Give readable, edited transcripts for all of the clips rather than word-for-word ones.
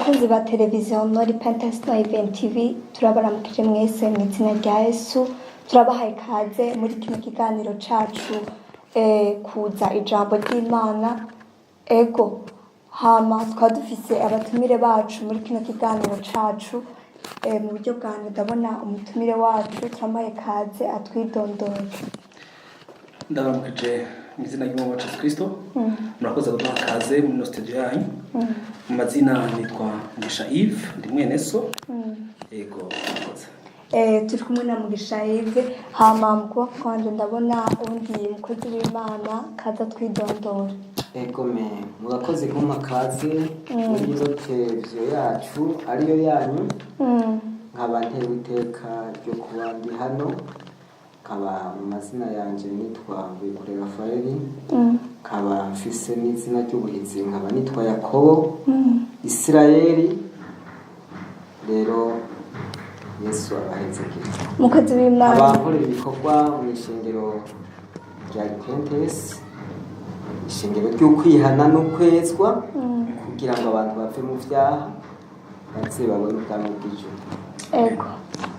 Bakunzi ba televiziyo Nori Pentesno Event TV, turabaramukije mwese mu izina rya Yesu. Turabahaye ikaze muri kino kiganiro cacu kuza ijambo ry'Imana. Ego, hama tukaba dufise abatumire bacu muri kino kiganiro cacu. Mu buryo bwanjye ndabona umutumire wacu, turamuhaye ikaze atwidondore. Ndabaramukije mu izina ry'Umwami wacu Yesu Kristo. Murakoze kuduha kaze muri ino studio yanyu. Mu mazina nitwa Mugisha Yves, ndi mwene so. Yego, murakoze. Turi kumwe na Mugisha Yves. Hama mu kuboko kwanje ndabona uwundi mukozi w'Imana, kaza twidondora. Egome, murakoze kumpa kaze muri ino televiziyo yacu ariyo yanyu. Nkaba ntewe iteka ryo kuba ndi hano, nkaba mu mazina yanjye nitwa Mvuyekure Rafaeli, nkaba mfise n'izina ry'ubuhizi, nkaba nitwa Yakobo Isirayeli. Rero Yesu abahezekere. Umukozi w'Imana. Abankorera ibikorwa mu ishengero rya Repentesi, ishengero ry'ukwihana n'ukwezwa, kugira ngo abantu bave mu vyaha baze babone ubwami bw'ijuru. Ego,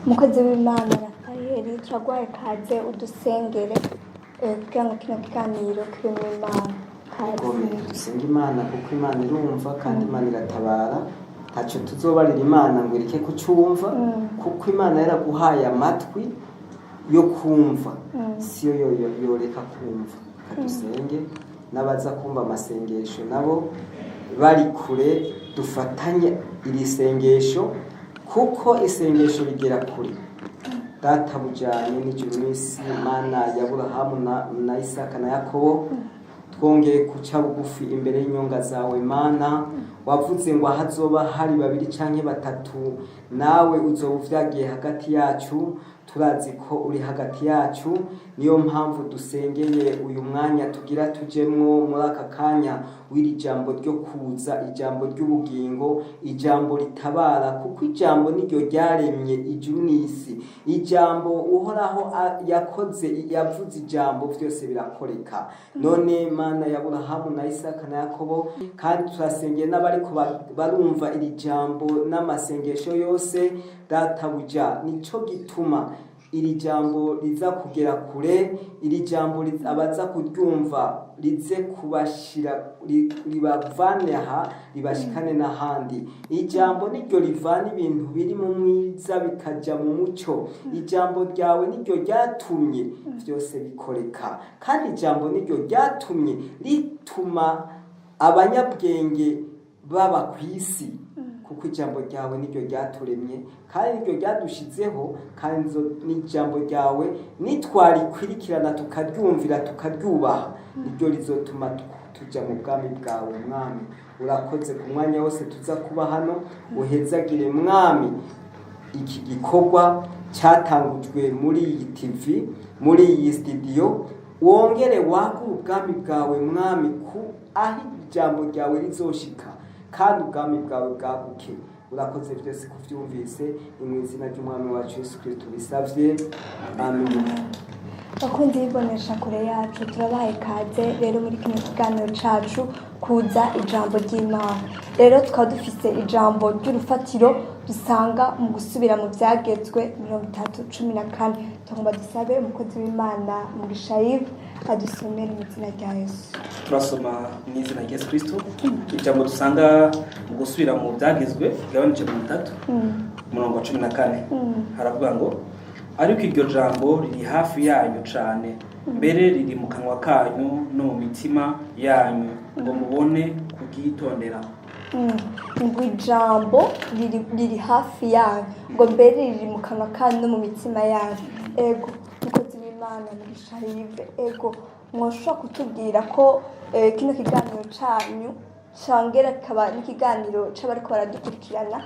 umukozi w'Imana Rafayeli, turaguhaye kaze udusengere kugira ngo kino kiganiro kibemo Imana. Kaze. Gome, dusenge Imana, kuko Imana irumva kandi Imana iratabara. Ntacyo tuzobarira Imana ngo ireke kucumva, kuko Imana yaraguhaye amatwi yo kumva, siyo yoreka kumva. Kadusenge n'abaza kumva amasengesho nabo bari kure, dufatanye iri sengesho, kuko isengesho rigera kure. Data bujyanye n'ijuru n'isi, Mana ya Aburahamu na Isaka na Yakobo, twongeye guca bugufi imbere y'inyonga zawe. Mana, wavuze ngo ahazoba hari babiri canke batatu, nawe uzoba uvyagiye hagati yacu. Turazi ko uri hagati yacu, niyo mpamvu dusengeye uyu mwanya tugira tujemwo muri aka kanya w'iri jambo ryo kuza, ijambo ry'ubugingo, ijambo ritabara, kuko ijambo niryo ryaremye ijuru n'isi. Ijambo Uhoraho yakoze, yavuze ijambo, vyose birakoreka. None Mana ya Aburahamu na Isaka na Yakobo, kandi turasengeye n'abariko barumva iri jambo n'amasengesho yose. Databuja, nico gituma iri jambo riza kugera kure, iri jambo abaza kuryumva rize kubashira, ribavane aha ribashikane n'ahandi. Ijambo niryo rivana ibintu biri mu mwiza bikaja mu muco. Ijambo ryawe niryo ryatumye vyose bikoreka, kandi ijambo niryo ryatumye rituma abanyabwenge baba ku isi, kuko ijambo ryawe niryo ryaturemye kandi niryo ryadushizeho, kandi n'ijambo ryawe nitwarikwirikirana, tukaryumvira, tukaryubaha, niryo rizotuma tuja mu bwami bwawe. Mwami, urakoze ku mwanya wose tuza kuba hano. Uhezagire, Mwami, iki gikorwa cyatangujwe muri iyi TV, muri iyi studio. Wongere wagure ubwami bwawe, Mwami, ku aho ijambo ryawe rizoshika, kandi ubwami bwawe bwaguke. Urakoze byose kuvyumvise. Ni mu izina ry'Umwami wacu Yesu Kristo bisavye, amen. Bakunzi bibonesha kure yacu, turabahaye ikaze rero muri kino kiganiro cacu kuza ijambo ry'Imana. Rero tukaba dufise ijambo ry'urufatiro dusanga mu Gusubira mu Vyagezwe 30:14. Tugomba dusabe umukozi w'Imana Mugisha Yves adusomere mu izina rya Yesu. Turasoma mu izina rya Yesu Kristo ijambo dusanga mu Gusubira mu Byagezwe igabanije 30, umurongo wa 14. Haravuga ngo: "Ariko iryo jambo riri hafi yanyu cane, mbere riri mu kanwa kanyu no mu mitima yanyu, ngo mubone kuryitondera." Ngo ijambo riri hafi yanyu, ngo mbere riri mu kanwa kanyu no mu mitima yanyu. Ego, mukozi w'Imana Mugisha Yves, ego, mwoshobora kutubwira ko kino kiganiro canyu congera kikaba n'ikiganiro c'abariko baradukurikirana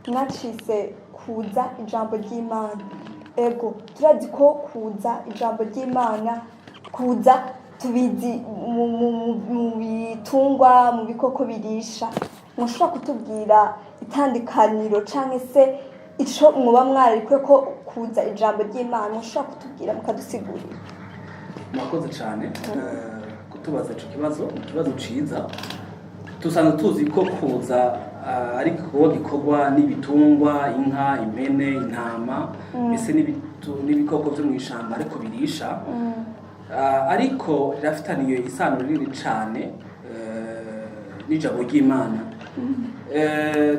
mwacise kuza ijambo ry'Imana. Ego, turazi ko kuza ijambo ry'Imana, kuza tubizi mu bitungwa, mu bikoko birisha. Mushobora kutubwira itandukaniro canke se ico mwoba mwararikuye ko kuza ijambo ry'Imana? Mushobora kutubwira mukadusigurira? Murakoze cyane kutubaza ico kibazo. Ni ikibazo ciza. Dusanzwe tuzi ko kuza ari igikorwa gikorwa n'ibitungwa, inka, impene, intama, mbese n'ibikoko byo mu ishyamba ariko birisha. Ariko rirafitaniye isano rinini cane n'ijambo ry'Imana.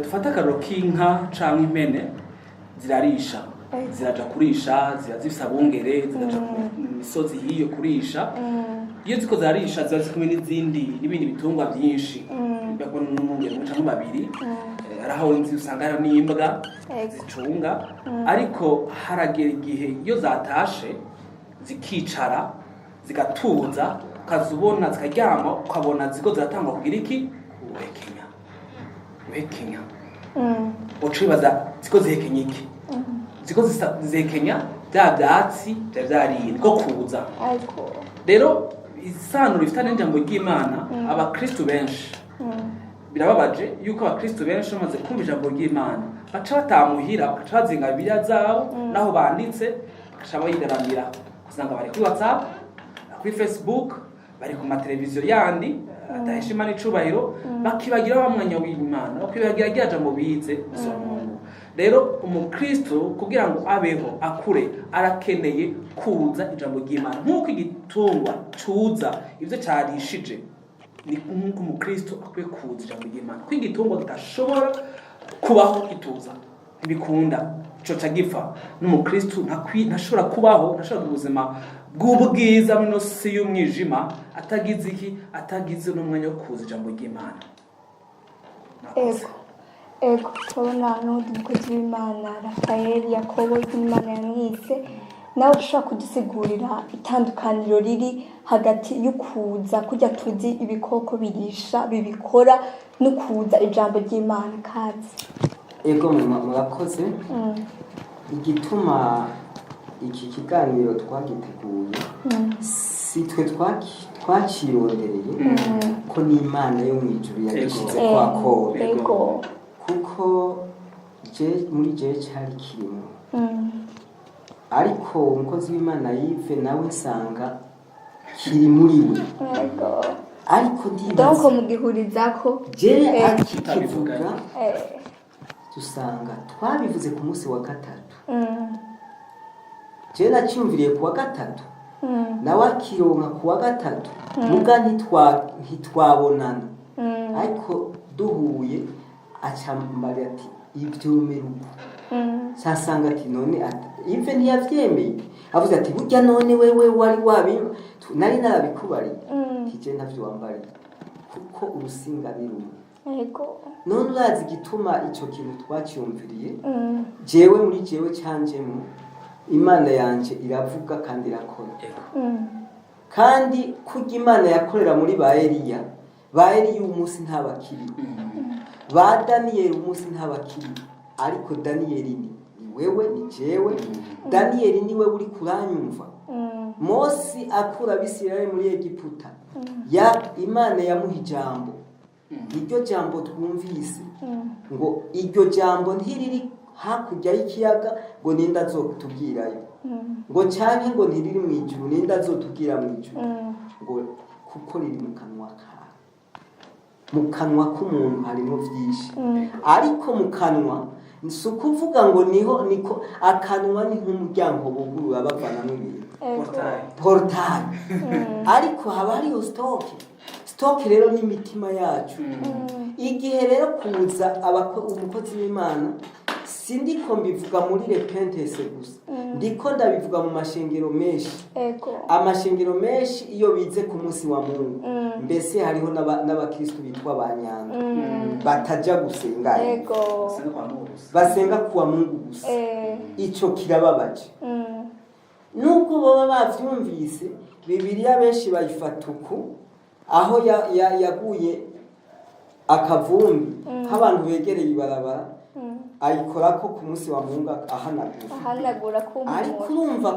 Dufate akarorero k'inka canke impene zirarisha, ziraja kurisha, ziba zifise abungere, ziraja ku misozi hiyo kurisha. Iyo ziko zirarisha ziba ziri kumwe n'izindi, n'ibindi bitungwa byinshi, bakubona n'umwungere umwe canke babiri. Hari aho nzi usanga hariho n'imbwa zicunga. Ariko haragera igihe iyo zatashe zikicara, zigatuza, ukaza ubona zikaryama, ukabona ziko ziratangwa kugira iki? Guhekenya, guhekenya. Uca wibaza ziko zihekenya iki? Ziko zihekenya bya byatsi byari byariye, niko kuza. Rero isano rifitanye n'ijambo ry'Imana, abakristu benshi, birababaje yuko abakristu benshi bamaze kumva ijambo ry'Imana baca batamuhira, bagaca bazinga Bibiliya zabo naho banditse, bagaca bayigaramira, usanga bari kuri WhatsApp, kuri Facebook, bari ku mateleviziyo yandi adahesha Imana icubahiro, bakibagira wa mwanya w'Imana, bakibagira rya jambo bize gusoma. Rero umukristo kugira ngo abeho, akure, arakeneye kuza ijambo ry'Imana. Nk'uko igitungwa cuza ibyo cyarishije, ni nk'uko umukristo akwiye kuza ijambo ry'Imana, kuko igitungwa kidashobora kubaho kituza, ntibikunda, coca gipfa. N'umukristo ntashobora kubaho, ntashobora kugira ubuzima bw'ubwiza muri ino si y'umwijima atagize iki? Atagize n'umwanya wo kuza ijambo ry'Imana. Murakoze. Ego, turabona n'uwundi mukozi w'Imana, Rafael Yakobo, Imana yamwise. Nawe ushobora kudusigurira itandukaniro riri hagati y'ukuza kurya tuzi ibikoko birisha bibikora no kuza ijambo ry'Imana kazi? Ego, murakoze. Igituma iki kiganiro twagiteguye, si twe twacirondereye, ko n'Imana yo mu ijuru yagishize kwa kora. Kuko je muri je cari kirimo, ariko umukozi w'Imana Yive nawe nsanga kiri muri we. Ariko Donc ndibaza mugihurizako? Je akikivuga, dusanga twabivuze ku munsi wa gatatu. Je nacyumviriye ku wa gatatu, nawe akironka ku wa gatatu, muga ntitwabonana. Ariko duhuye acambarira ati ivyomera uko. Sasanga ati none ati Ive ntiyavyemeye, avuze ati burya none wewe wari wabi nari narabikubariye. Tije ntavyo wambariye, kuko urusinga ni rumwe. None urazi igituma ico kintu twaciyumviriye? Jewe muri jewe canjemo, Imana yanje iravuga kandi irakora. Kandi kurya Imana yakorera muri ba Eliya, ba Eliya uyu munsi ntabakiriho, ba Daniyeli umunsi ntabakiriho, ariko Daniyeli ni wewe, ni jewe. Daniyeli ni wewe uri kuranyumva. Mose akura Abisirayeli muri Egiputa, ya Imana yamuha ijambo, iryo jambo twumvise ngo iryo jambo ntiriri hakurya y'ikiyaga ngo ninde azotubwirayo, ngo canke ngo ntiriri mu ijuru, ninde azotubwira mu ijuru, ngo kuko riri mu kanwa kawe. Mu kanwa k'umuntu harimo vyinshi, ariko mu kanwa si ukuvuga ngo niho niko akanwa, ni nk'umuryango bugurura bavanamo ibintu. Portail. Portail, ariko haba hariho stock. Stock rero ni imitima yacu. Igihe rero kuza umukozi w'Imana, sindiko mbivuga muri repentance gusa, ndiko ndabivuga mu mashengero menshi. Amashengero menshi iyo bize ku munsi wa Mungu, mbese hariho n'abakristu bitwa ba nyanga bataja gusenga, Basenga kwa Mungu gusa. Basenga kuwa Mungu gusa. Ico kirababaje. Nubwo baba bavyumvise Bibiliya, benshi bayifata uku aho yaguye akavumbi nk'abantu begereye ibarabara, ayikorako ku munsi wa Mungu ahanagura. Ahanagura. Ariko Kumura. Urumva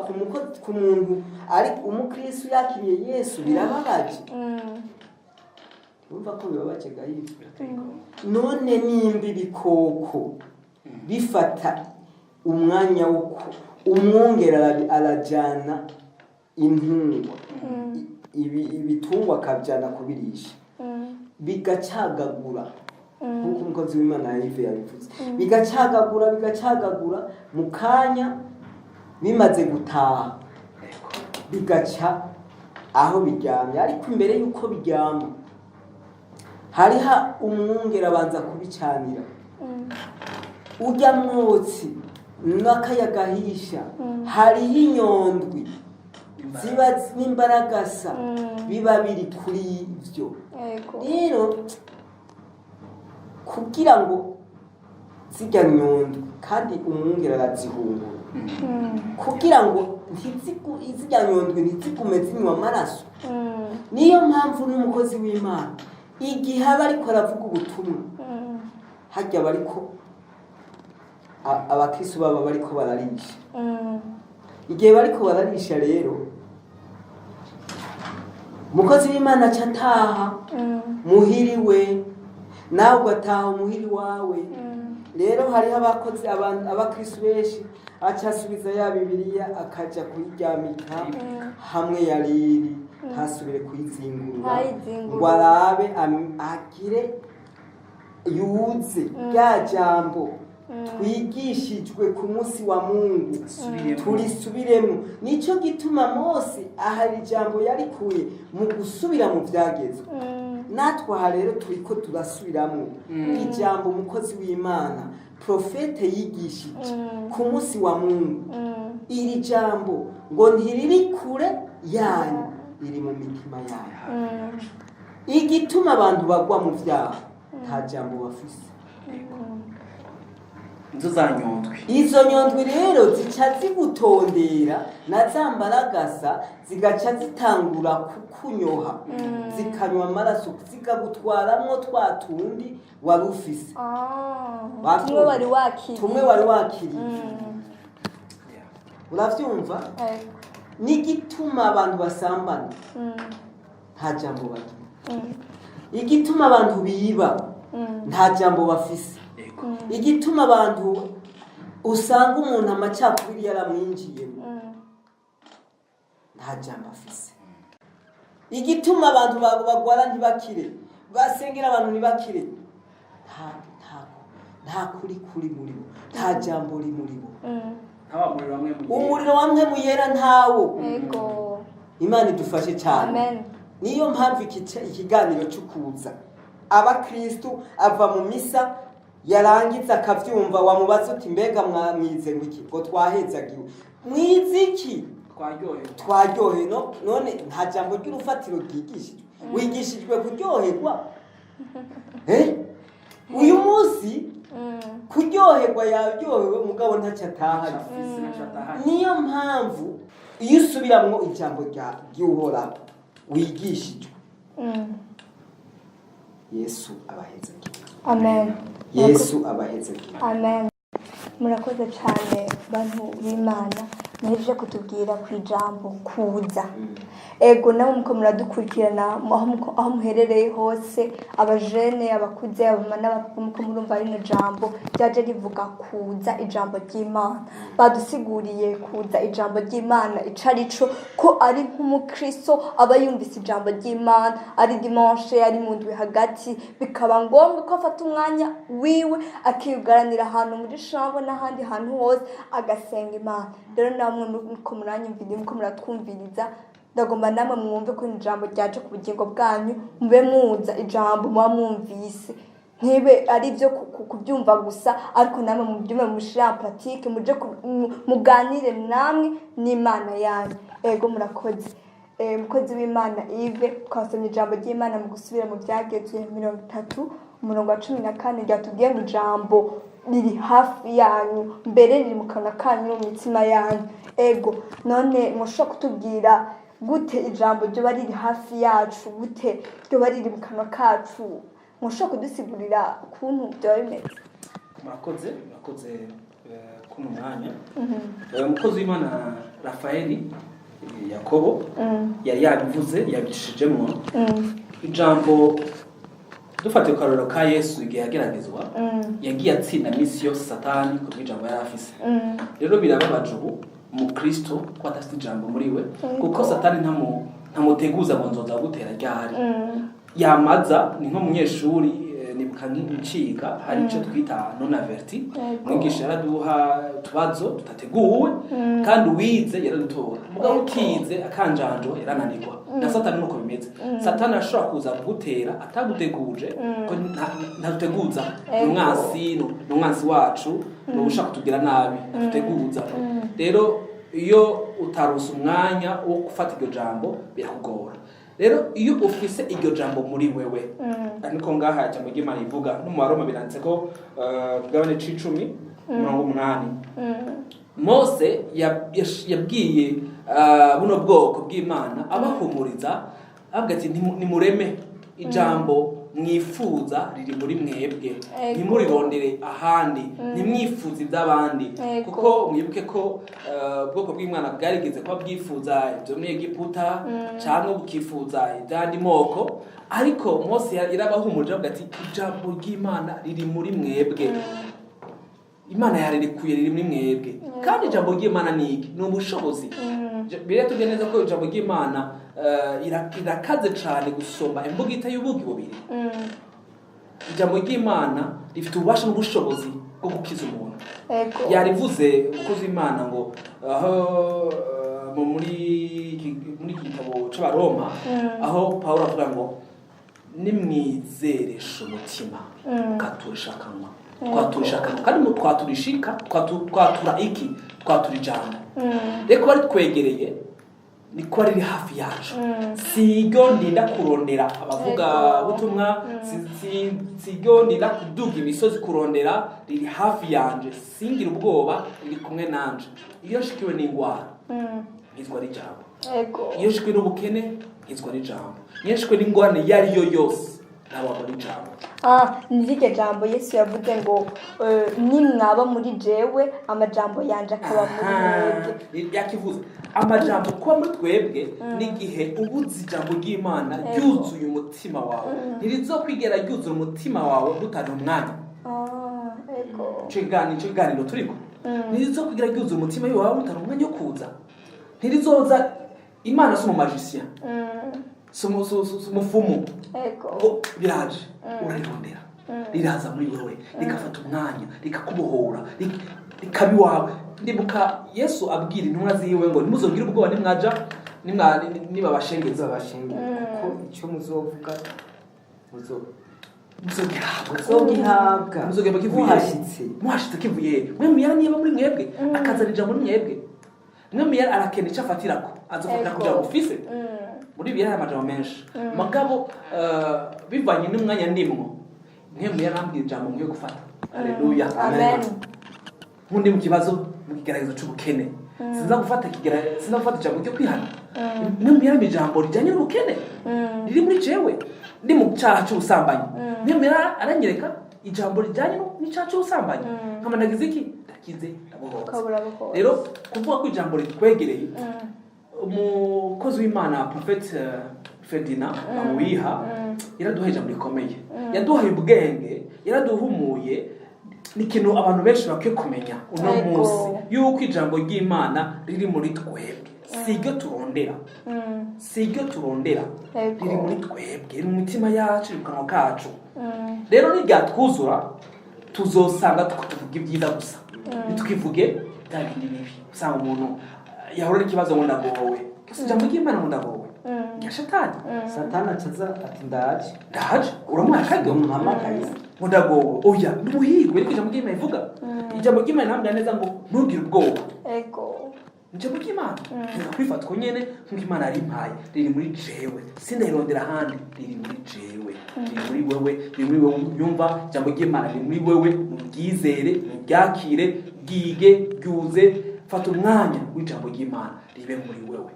ku muntu ari umukristo yakiriye Yesu, birababaje. Urumva ko bibabaje gayifu. None nimba ibikoko bifata umwanya wo umwungere arajana intungwa, ibitungwa akabijana kubirisha. Bigacagagura nk'uko umukozi w'Imana Yves yabivuze, bigacagagura, bigacagagura, mu kanya bimaze gutaha bigaca aho biryamye. Ariko imbere y'uko biryama, hariho umwungere abanza kubicanira ujya mwotsi n'akayagahisha. Hariho inyondwi ziba n'imbaragasa, biba biri kuri ibyo. Rero kugira ngo zijya nyondwi, kandi umwungere arazihungura kugira ngo zirya nyondwi ntizigume zinywa amaraso. Niyo mpamvu n'umukozi w'Imana igihe aba ariko aravuga ubutumwa, hajya bariko abakristo baba bariko bararisha. Igihe bariko bararisha rero, umukozi w'Imana aca ataha muhiriwe, nawe ugataha umuhiri wawe. Rero hariho abakozi, abakristo benshi aca asubiza ya Bibiliya, akaja kuyiryamika hamwe yari iri, ntasubire kuyizingurura Ntayizingurure. ngo arabe agire yuze rya jambo twigishijwe ku munsi wa Mungu. Asubiremo. Turisubiremo. Nico gituma Mose ahari ijambo yarikuye mu gusubira mu byagezwe. Natwe aha rero turiko turasubiramo ijambo umukozi w'Imana profete yigishije ku munsi wa Mungu. Iri jambo ngo ntiriri kure yanyu, riri mu mitima yanyu. Igituma abantu bagwa mu vyaha, nta jambo bafise. Nizo za nyondwi. Izo nyondwi rero zica zigutondera na za mbaragasa, zigaca zitangura kukunyoha, zikanywa amaraso, zikagutwaramwo twa tundi wari ufise. Ah, tumwe wari wakiriye. Tumwe wari wakiriye. Uravyumva? Yego. N'igituma abantu basambana, nta jambo bagira. Igituma abantu biba, nta jambo bafise. Igituma abantu usanga umuntu amacakubiri yaramwinjiyemo, nta jambo afise. Igituma abantu bagwara ntibakire, basengera abantu ntibakire, nta kuri kuri muri bo, nta jambo riri muri bo. Nta muriro wamwe mu Umuriro wamwe mu yera ntawo. Imana idufashe cyane. Amen. Niyo mpamvu ikiganiro cyo kuza, abakristu ava mu misa, yarangiza akavyumva, wamubaza uti: "Mbega mwamwize ngo iki?" Ngo: "Twahezagiwe." Mwize iki? Twaryohewe. Twaryohewe. No, none nta jambo ry'urufatiro ryigishijwe? Wigishijwe kuryoherwa? Uyu munsi kuryoherwa yaryohewe, mugabo ntacyo atahanye. Afise ntacyo atahanye. Niyo mpamvu iyo usubiramwo ijambo ry'Uhoraho wigishijwe, Yesu abahezagiwe. Amen. Yesu abahezagiwe. Amen. Murakoze cyane, bantu b'Imana, muhejeje kutubwira ku ijambo kuza. Ego, namwe muko muradukurikirana aho muherereye hose, abajene, abakuze, abamama n'abapapa, muko murumva rino jambo ryaje rivuga kuza ijambo ry'Imana. Badusiguriye kuza ijambo ry'Imana ico ari co, ko ari nk'umukristo aba yumvise ijambo ry'Imana, ari dimanche, ari mu ndwi hagati, bikaba ngombwa ko afata umwanya wiwe akiyugaranira ahantu muri chambre n'ahandi hantu hose, agasenga Imana. Rero namwe muko muranyumviriza, muko muratwumviriza, ndagomba namwe mwumve ko ijambo ryaje ku bugingo bwanyu. Mube muza ijambo muba mwumvise, ntibe ari ibyo kubyumva gusa, ariko namwe mubyumve, mushire en pratique, muje muganire namwe n'Imana yanyu. Ego, murakoze. Mukozi w'Imana Yves, twasomye ijambo ry'Imana mu gusubira mu byagezwe 30 umurongo wa 14, ryatubwiye ngo ijambo riri hafi yanyu, mbere riri mu kanwa kanyu no mu mitima yanyu. Ego, none mushobora kutubwira gute ijambo ryoba riri hafi yacu, gute ryoba riri mu kanwa kacu? Mushobora kudusigurira ukuntu byaba bimeze? Murakoze, murakoze kuno mwanya. Umukozi w'Imana Rafaeli Yakobo yari yabivuze, yabicishijemo ijambo. Dufatiye ku karorero ka Yesu, igihe yageragezwa, yagiye atsinda minsi yose Satani ku bw'ijambo yari afise. Rero birababaje ubu umukristo ko adafite ijambo muri we, kuko Satani ntamuteguza ngo nzoza gutera ryari. Yamaza ni nk'umunyeshuri, nibuka nciga hari icyo twita non averti. Mwigisha yaraduha utubazo tutateguwe, kandi uwize yaradutora, mugabo utize akanjanjo yarananirwa. Na Satani nuko bimeze. Satani arashobora kuza kugutera ataguteguje, ko ntaduteguza. Ni umwansi, ni umwansi wacu, ni ushaka kutugira nabi, ntaduteguza. Rero iyo utaronse umwanya wo gufata iryo jambo, birakugora. Rero iyo ufise iryo jambo muri wewe, niko ngaha ijambo ry'Imana rivuga, no mu Baroma biranditse ko, kigabane c'icumi 80, Mose yabwiye buno bwoko bw'Imana, abahumuriza, avuga ati: "Nimureme ijambo mwifuza riri muri mwebwe. Ntimurirondere ahandi, ntimwifuze iby'abandi." Kuko mwibuke ko ubwoko bw'Imana bwarigeze kuba bwifuza ibyo muri Egiputa, cyangwa bukifuza iby'andi moko, ariko Mose yarabahumurije avuga ati: "Ijambo ry'Imana riri muri mwebwe. Imana yarirekuye, riri muri mwebwe." Kandi ijambo ry'Imana ni iki? Ni ubushobozi. Bibiliya tubwiye neza ko ijambo ry'Imana irakaze cyane gusumba imbugita y'ubugi bubiri. Ijambo ry'Imana rifite ububasha n'ubushobozi bwo gukiza umuntu. Yarivuze umukozi w'Imana ngo aho muri iki gitabo c'Abaroma, aho Pawulo avuga ngo: "Nimwizeresha umutima, mukaturisha akanwa." Twaturisha akanwa, kandi mu twaturishika twatura iki? Twatura ijambo. Rero kuba ritwegereye ni kuba riri hafi yacu. Si iryo ndinda kurondera abavuga butumwa, si iryo ndinda kuduga imisozi kurondera. Riri hafi yanje, singira ubwoba, riri kumwe nanje. Iyo nshikiwe n'ingwara, nkizwa n'ijambo. Iyo nshikiwe n'ubukene, nkizwa n'ijambo. Iyo nshikiwe n'ingorane iyo ari yo yose, ntabagwa n'ijambo. Ah, ni rirya jambo Yesu yavuze ngo nimwaba muri jewe, amajambo yanje akaba muri mwebwe. Yakivuze amajambo kuba muri twebwe n'igihe ubuze ijambo ry'Imana ryuzuye umutima wawe. Ntirizokwigera ryuzura umutima wawe dutana umwanya. Ah, ego. Ico kiganiro turiko, ntirizokwigera ryuzura umutima wawe mutana umwanya wo kuza. Ntirizoza. Imana si umumagicien, si umufumu. Ngo biraje, urarirondera, riraza muri wewe, rigafata umwanya, rikakubohora, rikaba iwawe. Ndibuka Yesu abwira intumwa ziwe ngo: "Ntimuzogire ubwoba nimwaja nibabashengeza." Muzabashengera, kuko icyo muzovuga muzo Muzogihabwa. Muzogihabwa. Muzogihabwa kivuye Muhashitse. Muhashitse kivuye mwe muyara. Niba muri mwebwe, akazana ijambo muri mwebwe, mwe muyara arakena icyo afatirako, azofatira kugira ngo ufise. Muri bibiliya hari amajambo menshi, mugabo bivanye n'umwanya ndimwo, mwe muyara arambwira ijambo nkwiye gufata. Haleluya! Amen. Nk'undi mu kibazo, mu kigeragezo c'ubukene, sinza gufata ijambo ryo kwihana. Mwe muyara ijambo rijanye n'ubukene riri muri jewe. Ndi mu cyaha cy'ubusambanyi, mwe muyara aranyereka ijambo rijanye n'icyaha cy'ubusambanyi, nkaba ndagize iki? Ndakize, ndabohotse. Ukabura buhoro. Rero kuvuga ko ijambo ritwegereye, umukozi w'Imana Prophet Ferdinand Bamubiha yaraduhaye ijambo rikomeye, yaduhaye ubwenge, yaraduhumuye. Ni ikintu abantu benshi bakwiye kumenya uno munsi, yuko ijambo ry'Imana riri muri twebwe. Si iryo turondera, si iryo turondera. Riri muri twebwe, riri mu mitima yacu, riri mu kanwa kacu. Rero niryatwuzura, tuzosanga tuvuga ibyiza gusa, ntitwivuge bya bindi bibi. Usanga umuntu yahura n'ikibazo ngo: "Ndagowe." Gusa ijambo ry'Imana ngo: "Ndagowe" rya Shatani. Satani acaza ati: "Ndaje." Ndaje, uramuha akaryo. Mumpamagaye. Ngo: "Ndagowe." Oya, ni umuhirwe. Ariko ijambo ry'Imana ivuga, ijambo ry'Imana ntambwira neza ngo: "Ntugire ubwoba." Ijambo ry'Imana reka kwifatwa nyene nk'uko Imana yarimpaye. Riri muri jewe, sindayirondera ahandi. Riri muri jewe, riri muri wewe, riri muri wewe. Yumva, ijambo ry'Imana riri muri wewe. Muryizere, muryakire, ryige, ryuze. Fata umwanya w'ijambo ry'Imana ribe muri wewe.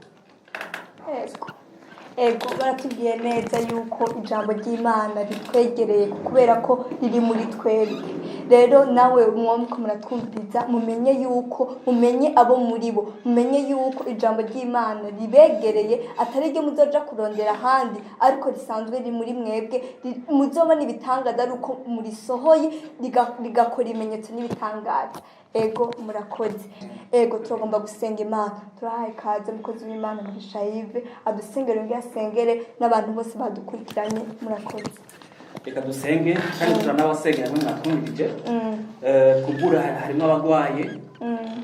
Ego, baratubwiye neza yuko ijambo ry'Imana ritwegereye kubera ko riri muri twebwe. Rero nawe mwomko muratwumviriza, mumenye yuko, mumenye abo muri bo, mumenye yuko ijambo ry'Imana ribegereye, atari ryo muzoja kurondera ahandi, ariko risanzwe riri muri mwebwe. Muzobona ibitangaza ari uko murisohoye, rigakora ibimenyetso n'ibitangaza. Ego, murakoze. Ego, turagomba gusenga Imana. Turahaye ikaze mukozi w'Imana Mugisha Yves, adusengere, yongere asengere n'abantu bose badukurikiranye. Murakoze. Reka dusenge, kandi turanabasengera mwe mwatwumvirije. Kubura harimo abagwaye,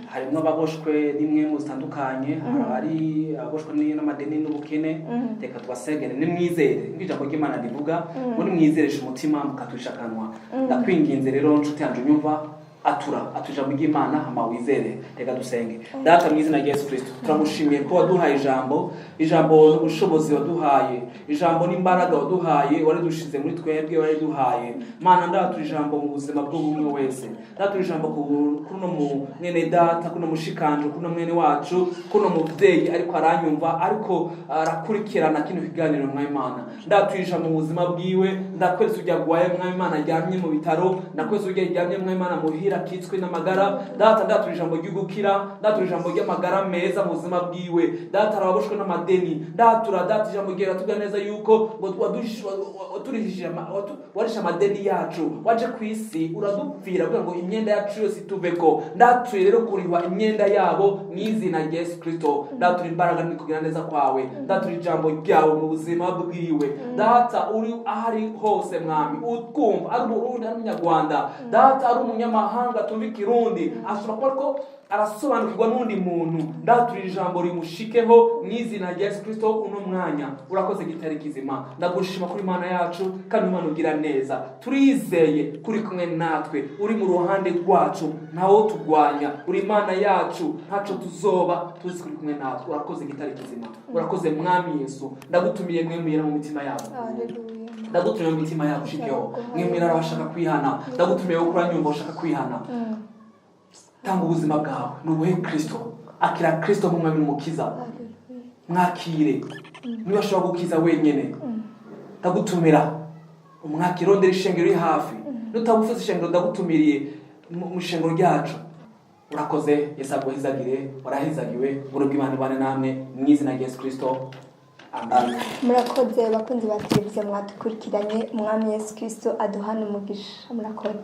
harimo ababoshwe n'imwe zitandukanye, hari abari ababoshwe n'amadeni n'ubukene. Reka tubasengere. Nimwizere nk'ijambo ry'Imana rivuga ngo nimwizereshe umutima mukaturisha akanwa. Ndakwinginze rero, nshuti yanjye unyumva, atura, atura ijambo ry'Imana hama wizere. Reka dusenge. Data, mu izina rya Yesu Kristo, turagushimiye ko waduhaye ijambo. Ijambo n'ubushobozi waduhaye, ijambo n'imbaraga waduhaye, waridushize muri twebwe, wariduhaye. Mana, ndatura ijambo mu buzima bw'umwe wese. Ndatura ijambo kuno mu mwene data, kuno mushikanje, kuno mwene wacu, kuno muvyeyi ariko aranyumva, ariko arakurikirana kino kiganiro. Mwami Imana, ndatura ijambo mu buzima bwiwe. Ndakweretse ujya agwaye, Mwami Imana, aryamye mu bitaro. Ndakwese ujya aryamye, Mwami Imana, muhira, akitswe n'amagara. Data, ndatura ijambo ry'ugukira, ndatura ijambo ry'amagara meza mu buzima bwiwe. Data, arababoshwe n'amadeni. Ndatura, Data, ijambo ryera tuga neza yuko ngo waturihishije warishe amadeni yacu. Waje ku isi uradupfira kugira ngo imyenda yacu yose ituveko. Ndatuye rero kurihwa imyenda yabo mu izina rya Yesu Kristo. Ndatura imbaraga ni kugira neza kwawe. Ndatura ijambo ryawe mu buzima bwiwe. Data, uri aho ari hose, Mwami, utwumva, ari Umurundi, ari Umunyarwanda, Data, ari umunyamahanga tumva Ikirundi, ashobora kuba ariko arasobanukirwa n'undi muntu, ndatura ijambo rimushikeho mu izina rya Yesu Kristo uno mwanya. Urakoze, gitare kizima. Ndagushima kuri Imana yacu, kandi Imana ugira neza. Turizeye kuri kumwe natwe, uri mu ruhande rwacu, ntawo turwanya. Uri Imana yacu, ntaco tuzoba, tuzi kuri kumwe natwe. Urakoze, gitare kizima. Urakoze, Mwami Yesu. Ndagutumiye mwemera mu mitima yabo. Haleluya. Ndagutumiye mu mitima yabo, ushikeho mwemera abashaka kwihana. Ndagutumiye wo kuranyumva, ushaka kwihana, tanga ubuzima bwawe nubuhe Kristo. Akira Kristo nk'umwami n'umukiza. Haleluya. Mwakire, niba ashobora gukiza wenyine. Ndagutumira umwakire. Rondera ishengero iri hafi. Nutaba ufite ishengero, ndagutumiriye mu ishengero ryacu. Urakoze. Yesu aguhezagire. Warahezagiwe. Uburo bw'Imana ibane namwe mu izina rya Yesu Kristo, amen. Murakoze, bakunzi ba televiziyo mwadukurikiranye. Umwami Yesu Kristo aduhane umugisha. Murakoze.